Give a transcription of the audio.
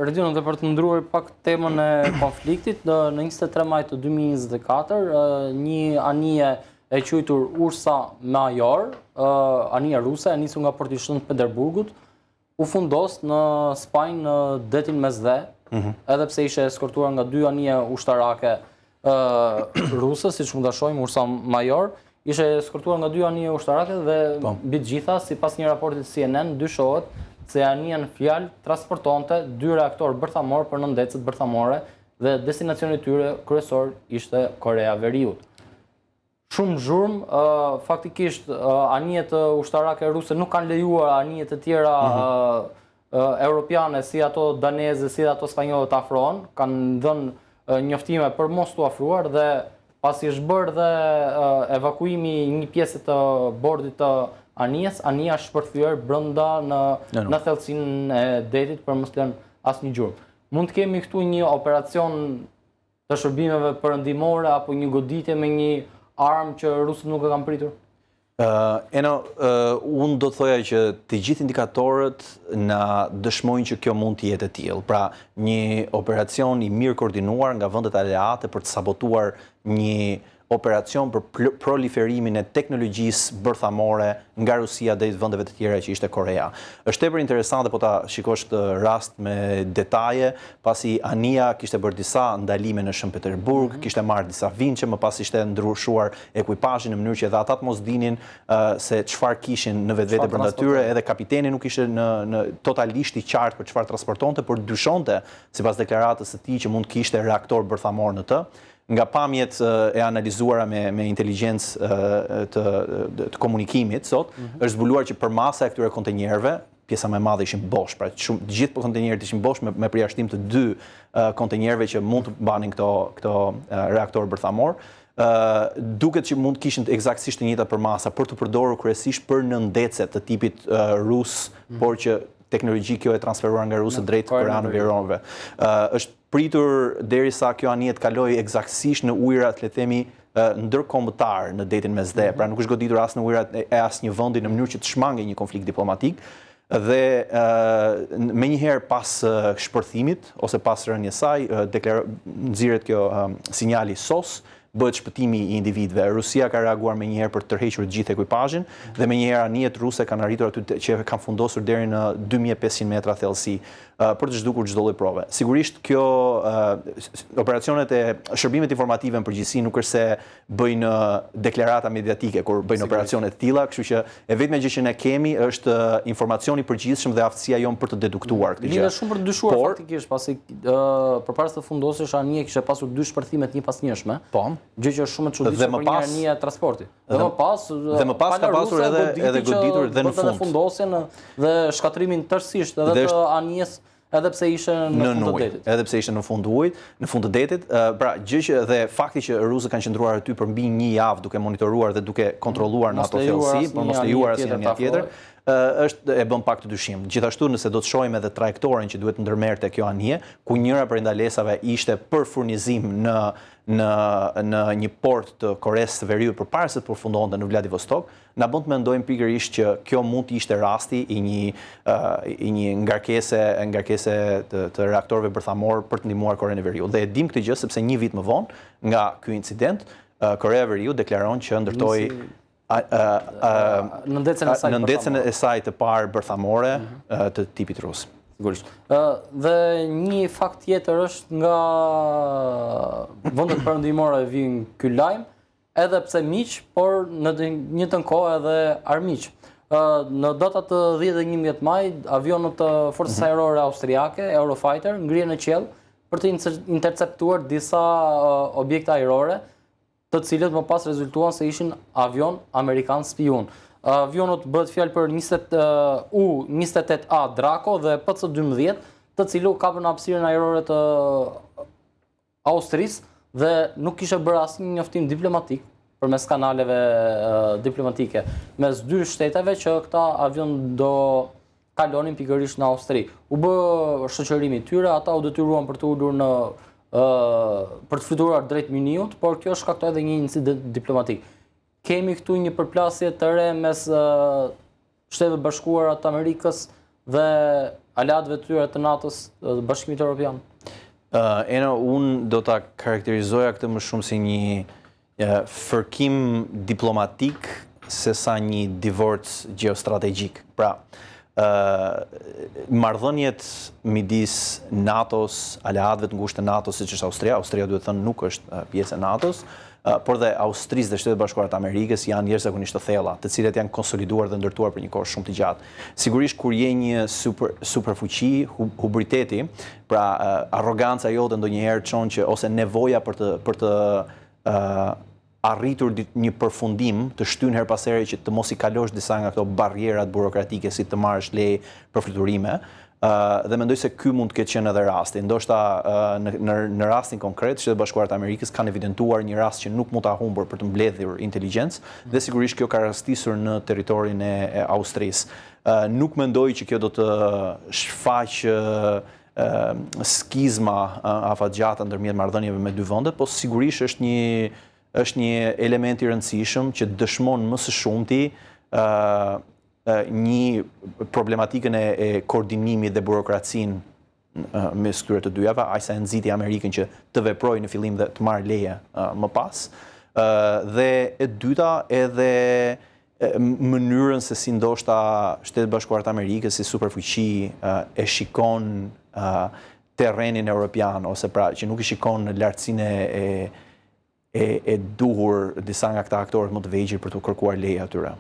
Redion, dhe për të ndërruar pak temën e konfliktit, në, në 23 maj të 2024, një anije e quajtur Ursa Major, anije ruse e nisur nga porti i Shën Peterburgut, u fundos në Spanjë në detin Mesdhe, mm -hmm. edhe pse ishte eskortuar nga dy anije ushtarake ruse, siç mund ta shohim, Ursa Major, ishte eskortuar nga dy anije ushtarake dhe po. mbi të gjitha, sipas një raporti të CNN, dyshohet se anija në fjalë transportonte dy reaktorë bërthamorë për nëndetëset bërthamore dhe destinacioni i tyre kryesor ishte Korea e Veriut. Shumë zhurmë, faktikisht anijet ushtarake ruse nuk kanë lejuar anije të tjera mm -hmm. europiane si ato daneze, si ato spanjolle të afrohen, kanë dhënë njoftime për mos t'u afruar dhe pasi është bërë dhe evakuimi i një pjese të bordit të anijes, anija është shpërthyer brenda në në thellësinë e detit për mos lënë asnjë gjurmë. Mund të kemi këtu një operacion të shërbimeve perëndimore apo një goditje me një armë që rusët nuk e kanë pritur? Uh, Eno, uh, unë do të thoja që të gjithë indikatorët na dëshmojnë që kjo mund të jetë e tillë. Pra, një operacion i mirë koordinuar nga vendet aleate për të sabotuar një operacion për proliferimin e teknologjisë bërthamore nga Rusia drejt vendeve të tjera që ishte Korea. Është tepër interesante po ta shikosh këtë rast me detaje, pasi anija kishte bërë disa ndalime në Shën Peterburg, mm -hmm. kishte marrë disa vinçe, më pas ishte ndryshuar ekuipazhi në mënyrë që edhe ata të mos dinin uh, se çfarë kishin në vetvete brenda tyre, edhe kapiteni nuk ishte në në totalisht i qartë për çfarë transportonte, por dyshonte sipas deklaratës së tij që mund të kishte reaktor bërthamor në të. Nga pamjet e analizuara me me inteligjencë të të komunikimit sot, mm -hmm. është zbuluar që përmasa e këtyre kontenjerëve, pjesa më e madhe ishin bosh, pra shumë të gjithë kontenjerët ishin bosh me, me përjashtim të dy uh, kontenjerëve që mund të mbanin këto këto uh, reaktorë bërthamor. Ë uh, duket që mund të kishin eksaktësisht të njëjtat përmasa për t'u përdorur kryesisht për nëndetëse të tipit uh, rus, mm -hmm. por që teknologji kjo e transferuar nga rusët drejt koreano-veriorëve. Ë uh, është pritur derisa kjo anije të kalojë ekzaktësisht në ujërat, le të themi, ndërkombëtar në detin Mesdhe, mm -hmm. pra nuk është goditur as në ujërat e asnjë vendi në mënyrë që të shmangej një konflikt diplomatik dhe menjëherë pas shpërthimit ose pas rënies saj deklar nxirret kjo sinjali SOS, bëhet shpëtimi i individëve. Rusia ka reaguar menjëherë për të tërhequr të gjithë ekuipazhin dhe menjëherë anijet ruse kanë arritur aty që kanë fundosur deri në 2500 metra thellësi për të zhdukur çdo lloj prove. Sigurisht kjo operacionet e shërbimet informative në përgjithësi nuk është se bëjnë deklarata mediatike kur bëjnë operacione të tilla, kështu që e vetmja gjë që ne kemi është informacioni i përgjithshëm dhe aftësia jonë për të deduktuar këtë gjë. Lindë shumë për të dyshuar Por, faktikisht, pasi përpara se të fundosesh anija kishte pasur dy shpërthime të njëpasnjëshme. Po. Gjë që është shumë e çuditshme për një anije transporti. Dhe më pas dhe më pas ka pasur edhe edhe goditur dhe në fund. Dhe fundosjen dhe shkatërrimin tërësisht edhe të anijes edhe pse ishte në fund të detit. Edhe pse ishte në fund të ujit, në fund të detit, pra gjë që dhe fakti që rusët kanë qëndruar aty për mbi një javë duke monitoruar dhe duke kontrolluar në ato thellësi, për mos lejuar asnjë anije tjetër, është e bën pak të dyshim. Gjithashtu nëse do të shohim edhe trajektoren që duhet të ndërmerrte kjo anije, ku njëra prej ndalesave ishte për furnizim në në në një port të Koresë së Veriut përpara se të përfundonte në Vladivostok, na bën të mendojmë pikërisht që kjo mund të ishte rasti i një i një ngarkese ngarkese të, të reaktorëve bërthamor për të ndihmuar Korenë e Veriut. Dhe e dimë këtë gjë sepse një vit më vonë nga ky incident, Korea e Veriut deklaron që ndërtoi nëndetësen e saj nëndetësen e saj të parë bërthamore mm -hmm. të tipit rus. Sigurisht. Dhe një fakt tjetër është nga vendet perëndimore vjen ky lajm, edhe pse miq, por në të njëjtën kohë edhe armiq. Në datat 10 dhe 11 maj, avionët të Forcës mm -hmm. Ajrore Austriake, Eurofighter, ngrihen në qiell për të interceptuar disa objekte ajrore, të cilët më pas rezultuan se ishin avionë amerikanë spiunë. Avionët bëhet fjalë për 20 U-28A Draco dhe PC-12, të cilët u kapën në hapësirën ajrore të Austrisë dhe nuk kishte bërë asnjë njoftim diplomatik përmes kanaleve diplomatike mes dy shteteve që këta avion do kalonin pikërisht në Austri. U bë shoqërimi i tyre, ata u detyruan për të ulur në për të fluturuar drejt Mynihut, por kjo shkaktoi edhe një incident diplomatik. Kemi këtu një përplasje të re mes Shteteve të Bashkuara të Amerikës dhe aleatëve të tyre të NATO-s, të Bashkimit Evropian? Eno, unë do ta karakterizoja këtë më shumë si një fërkim diplomatik se sa një divorc gjeostrategjik. Pra, marrëdhëniet midis NATO-s, aleatëve të ngushtë të NATO-s, siç është Austria, Austria duhet thënë nuk është pjesë e NATO-s, por dhe Austrisë dhe Shtetet e Bashkuara të Amerikës janë jashtëzakonisht të thella, të cilat janë konsoliduar dhe ndërtuar për një kohë shumë të gjatë. Sigurisht kur je një super superfuqi, hubriteti, pra arroganca jote ndonjëherë çon që ose nevoja për të për të arritur një përfundim të shtyn herë pas here që të mos i kalosh disa nga këto barrierat burokratike si të marrësh leje për fluturime, dhe mendoj se ky mund të ketë qenë edhe rasti. Ndoshta në në në rastin konkret, Shtetet e Bashkuara të Amerikës kanë evidentuar një rast që nuk mund ta humbur për të mbledhur inteligjencë dhe sigurisht kjo ka rastisur në territorin e, e Austrisë. Nuk mendoj që kjo do të shfaqë skizma afatgjata ndërmjet marrëdhënieve me dy vendet, po sigurisht është një është një element i rëndësishëm që dëshmon më së shumti ë një problematikën e, e koordinimit dhe burokracinë mes këtyre të dyjave, aq sa e nxiti Amerikën që të veprojë në fillim dhe të marrë leje më pas. Dhe e dyta edhe mënyrën se si ndoshta Shtetet e Bashkuara të Amerikës si superfuqi e shikon terrenin europian ose pra që nuk i shikon në lartësinë e e e duhur disa nga këta aktorët më të vegjël për t'u kërkuar leje atyre.